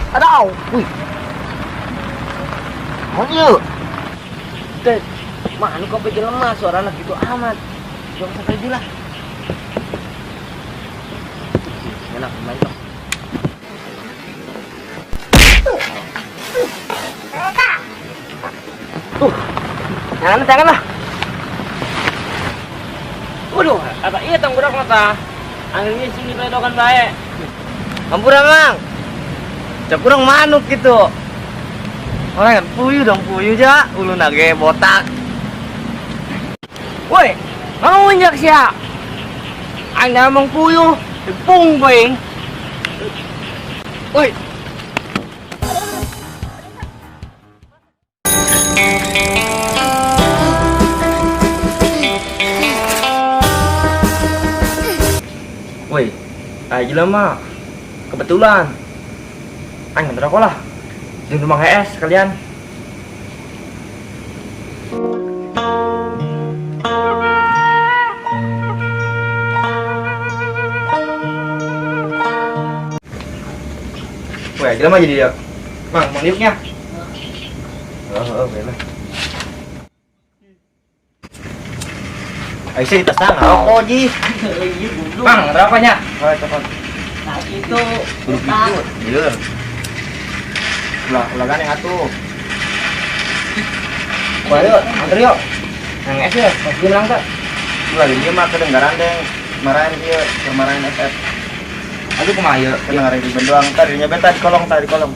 Aduh, wih. Oh iya. Teh, mana kok pergi lemah suara anak gitu amat. Jangan sampai lah. Enak, main dong. Jangan, jangan lah. Waduh, apa iya tang budak mata. Angin sini peledokan baik. Ampura, Mang. Cak kurang manuk gitu. Orang kan puyuh dong puyuh ja, ulu nage botak. Woi, mau injak sia. Aing ngomong puyuh, dipung koing. Woi. Woi, ayo jelema. Kebetulan aing nganter rokok lah. Di rumah HS sekalian. Woi, jelema jadi dia. Mang, mau niupnya? Oh, oh, lah. Ayo sih tas ngarokok ji. Mang, nganter rokoknya? Oh, cepat. Nah, itu. Kudu gitu. Iya. Ulah, ulah gane atuh. Wah, yuk, anter yuk. Nang es ya, pas dia lang tak. Ulah di dieu mah kedengaran deh. Marahin ieu, kemarahin FF. Aduh kumaha ieu? Kedengaran di doang tadinya beta di kolong tadi di kolong.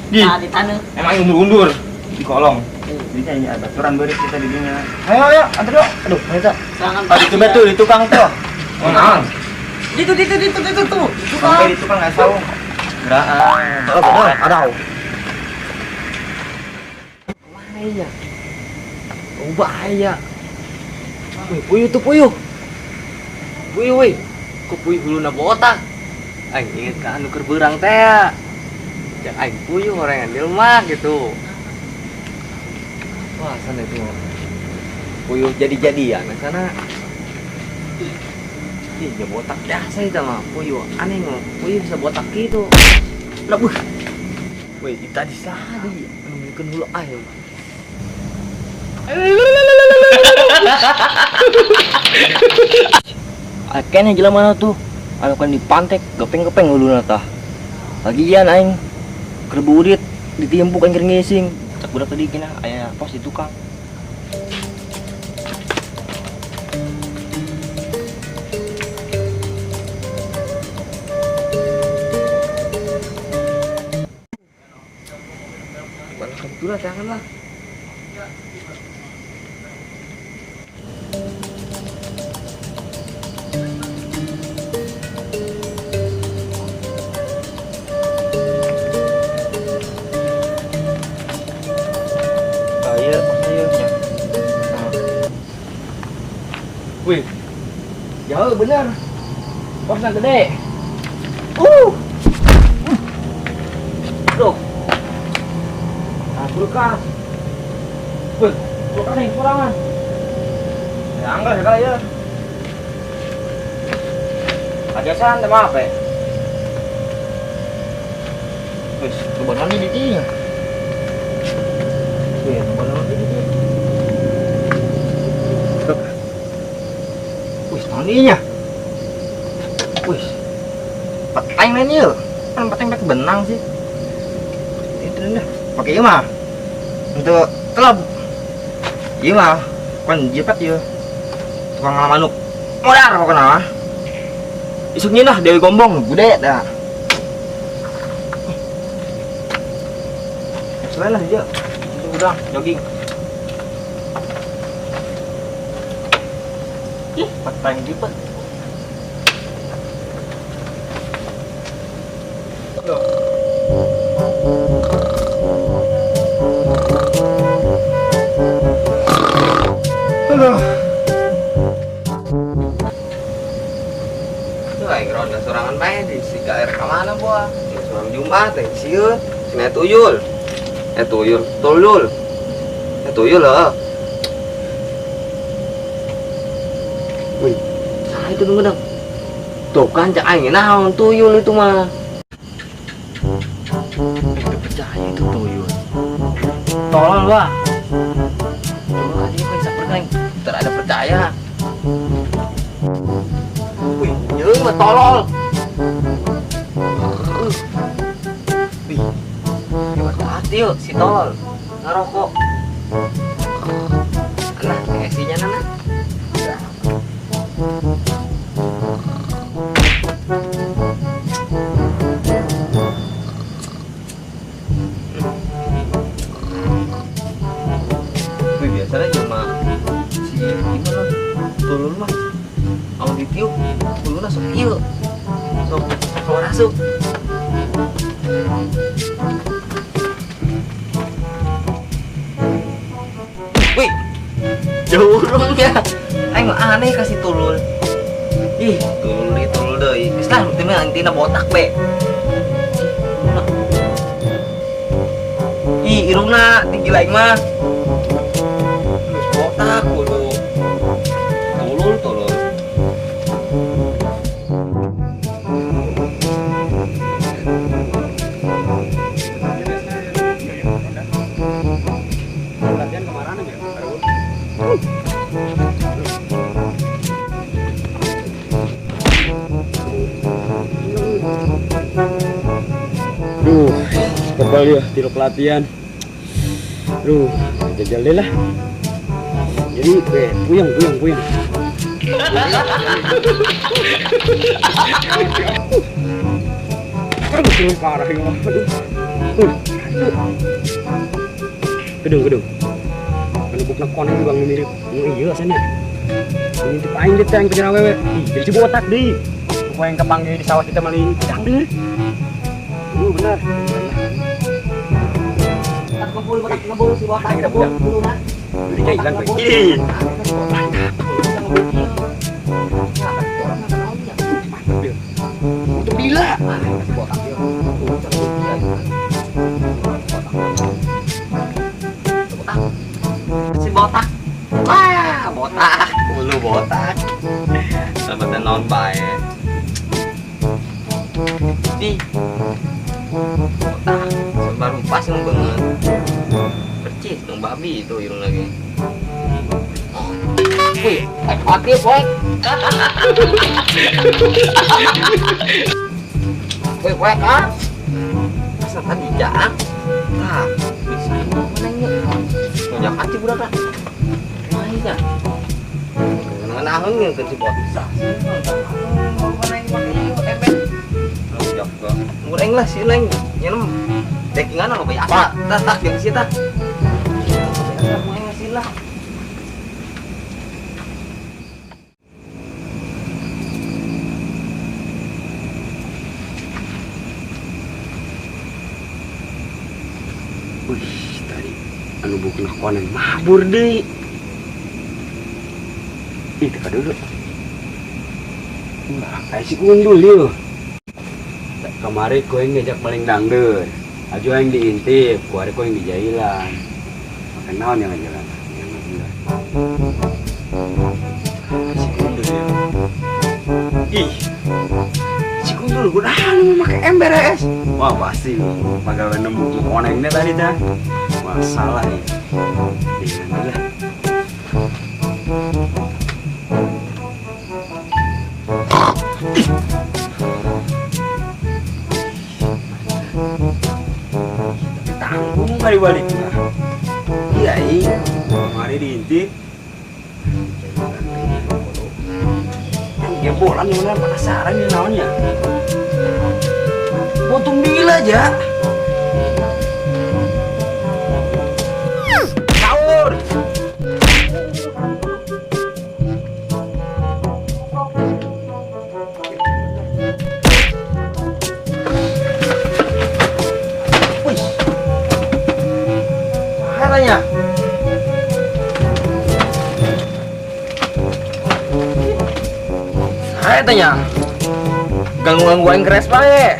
Di. Nah, di tanah. Emang undur-undur di kolong. Jadinya ini ada aturan beurit kita di dinya. Ayo, ayo, anter yuk. Aduh, mana tak? Jangan. Oh, itu betul di tukang tuh. Oh, naon? Itu itu itu itu tuh. Sampai di tukang nggak tahu. Geraan. Oh, bener, aduh. Bahaya. Oh, bahaya. Wih, puyuh tuh puyuh. Puyuh, wih. Kok puyuh huluna botak? Aing inget ka anu keur beurang teh ya. Cak aing puyuh horengan jelema gitu. Wah, sana itu mah. Puyuh jadi-jadian sana. Ih, ya botak biasa itu mah. Puyuh aneh mah. Puyuh bisa botak gitu. Lah, wih. Wih, tadi sadi anu mungkin hulu aing. Akhirnya jelema mana tuh? Anu kan dipantek, gepeng-gepeng huluna tah. Lagian aing keur burit ditimpuk aing keur ngising. Cak budak tadi kina aya pos di tukang. Mana kebetulan jangan lah. Iya, iya, nya. Wih, jauh bener. Posnya gede. Tuh. Nah, kulkas. Wih, kulkas yang kurangan. Ya enggak sekali ya. Ajasan sama apa ya? Wih, kebenaran di dinya. Wih, kebenaran di dinya. Wih, taninya. Wih, peteng lain yuk. Kan peteng pakai benang sih. Itu dah. Pakai ieu mah. Untuk klub. Ieu mah kan jepet ieu. Tukang manuk. Modar pokoknya mah. Isuknya lah Dewi Gombong gede dah. Selain lah dia. Udah jogging. Petang juga. Aduh. Tuh aing ronda sorangan bae di si KR ka mana buah? Ya sorangan Jumat teh sieun. Sina tuyul. Eh tuyul, tuyul. Eh tuyul lah. Wih, salah itu nunggu dong. Tuh kan cak aing naon tuyul itu mah. Itu percaya itu tuyul. Tolol wah. Coba kasih kau bisa pergeng. Ntar ada percaya. Wih, jeung mah tolol. Wih, hebat hati yuk si tolol ngerokok. Nah, isinya nana. Wih, biasanya cuma si gimana tulul mah amun ditiup uluna sok ieu sok sok rasuk. Wih, jurung ya. Aing mah aneh kasih tulul. Ih, tulul deui, tulul deui. Geus lah, teu mah intina botak be. Ih, irungna tinggi lain mah. Geus botak kudu. Tulul, tulul. Duh, kebal ya tiru pelatihan. Duh, jajal deh lah. Jadi, puyeng, puyeng, puyeng. Aduh, turun parah ini. Aduh. Gedung, gedung. Anu bukna koneng juga mirip. Oh iya sana. Ini teh aing teh yang kejar awewe. Ih, jadi botak deui. Pokoknya yang kepanggil di sawah kita maling dangdeur. Benar. Tak ngebul, tak ngebul si botak ngebul buluna. Udah hilang gue. Ih. Mantap dia. Untuk bila. Si botak dia. Si botak. Wah, botak. Ulu botak. Sahabatnya non bae. Ih. Botak. Baru pas yang banget. Percis dong babi itu irung lagi. Wih, mati boy. Wih, boy, ah. Masa tadi jaang? Tah, bisa mana ini? Ngajak aja budak lah. Mainnya. Kenang-kenang yang kan si bot. Ngureng lah si neng, nyenem. Dekingan lo biasa, tak tak yang sih tak. Lah. Wih, tadi anu bukna koneng mabur deui. Ih, teka dulu. Wah, kayak si gundul ieu. Kemari kowe ngejak paling dangdeur. Aju aing diintip, kuari kowe yang dijailan. Makan naon yang jalan. Yang bener. Si gundul ya. Ih. Si gundul udah make ember es. Wah, pasti pagawe nembuk konengnya tadi dah. Wah, salah nih. Nanti lah. Tapi tanggung kali balik. Iya, iya. Mari diintip. Gebolan yang penasaran ini naonnya. Potong bila aja. Sahur. Saya tanya. Ganggu-ganggu aing keres bae.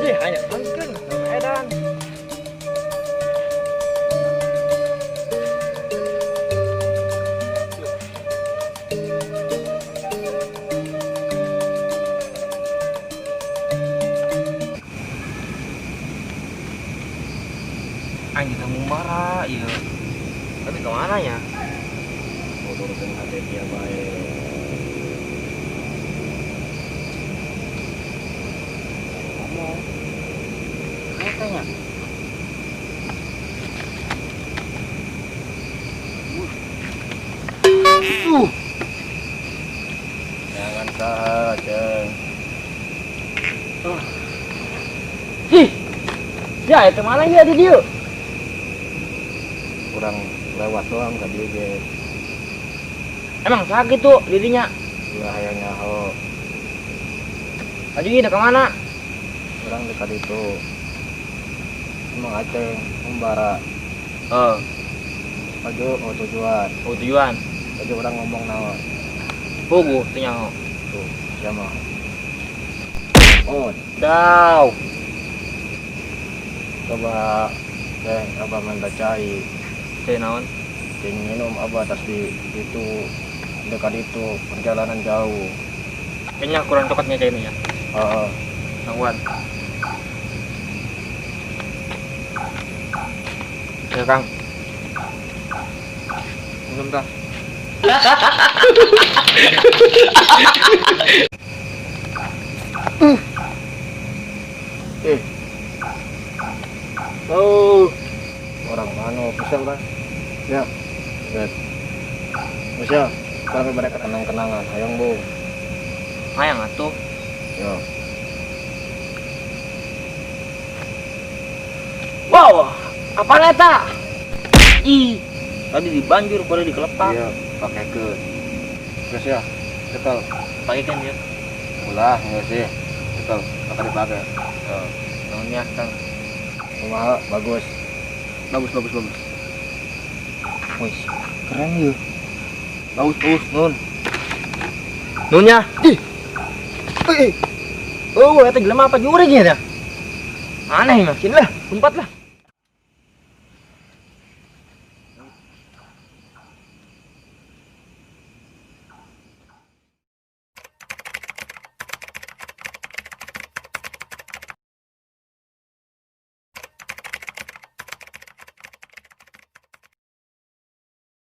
Ih, hanya pangkeun edan. Aing kita ngumbara ieu. Tapi kemana ya? Turutin hati dia bae. Ngomong. Katanya. Jangan saha, Ceng. Ih. Ya, itu mana ya di dieu? Kurang lewat doang ka dieu ge. Emang sakit tuh dirinya. Ulah hayang nyaho. Aju ieu ke mana? Urang dekat itu. Emang Aceng ngumbara. Oh, Aju oh tujuan. oh tujuan. Aju urang ngomong naon. Puguh teu nyaho. Tuh, sia mah. Oh, Daw. coba Ceng, abah minta cai. Cai naon? Ceng minum abah atas di itu dekat itu perjalanan jauh. Kayaknya kurang coklatnya cai ini ya. Heeh. Tangguhan. Ya, Kang. Minum tah. Eh, Oh, orang mana bisa lah. Ya. Lihat. Bisa, kurang mereka kenang-kenangan. Hayang bu. Hayang atuh. Yo. Wow, apaan eta? Ih, tadi dibanjur baru dikelepak. Iya, pakai ke. Terus ya, cekel. Pakai kan ya? Ulah, enggak sih. Cekel, pakai dipakai. Oh, naonnya, Kang? Kumaha, bagus. Bagus, bagus, bagus. Wih, keren yuk. Bagus, bagus, Nun. Nunnya. Ih. Ih. Oh, eta jelema apa jurig ya? Aneh mah, sini lah, lompat lah.